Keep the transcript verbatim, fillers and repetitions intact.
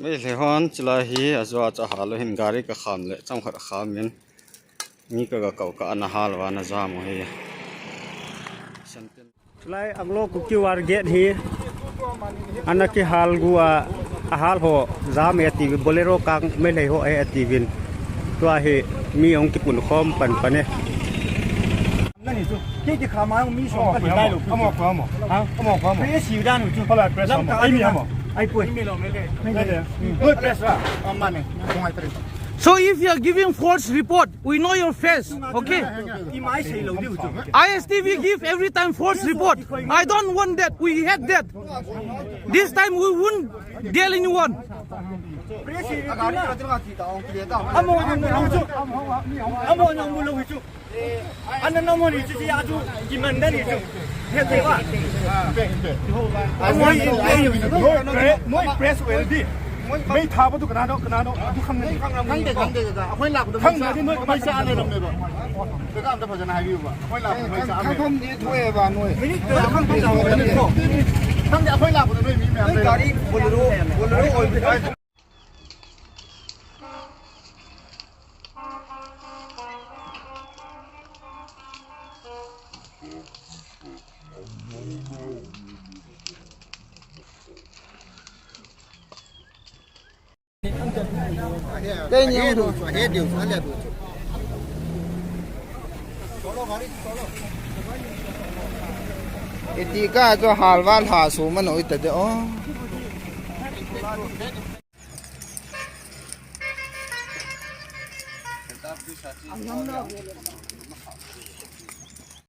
Meitei hon chulai hi ajou a chu ahal u hin gari kakham le chomkhat akham in mi kaga kou kah a ana hal uva ana jam u hi. Chulai Anglo Kuki War gate hi ana kihal uva ahal ho jam e atiuvin, Bolero kang Meitei ho e atiuvin. Tua hi mi ahung kipun khom pan pan e. Nani chu, kei kikham a mi som ka hi tai lou. Amo ko amo. Ha? Amo ko amo. Press hi dan u chu. Lamkai mi amo. Ai poi. Press ra. Amani. Kung ai tari. So if you are giving false report, we know your face, okay? I S T V give every time false report. I don't want that. We hate that. This time we won't deal anyone. Ano na mo ni chu, ya chu, kiman da ni chu. He te wa. Noi, noi press well di. Mei tha ba tu kana do, kana do, tu khang ni. Khang de, khang de ka. Akhoi la ko. Khang de noi ka ba sa le ram me ba. Ka ka am ta pha jana hai ba. Akhoi la ko mai sa. Khang khom ni thoi ba noi. Minute to khang khom sa ba ni ko. Khang de akhoi la ko noi mi me. Noi gari Bolero, Bolero oi. Kei ni ang du, he diu, ale du. Iti ka chu halval ha su man oi ta de o.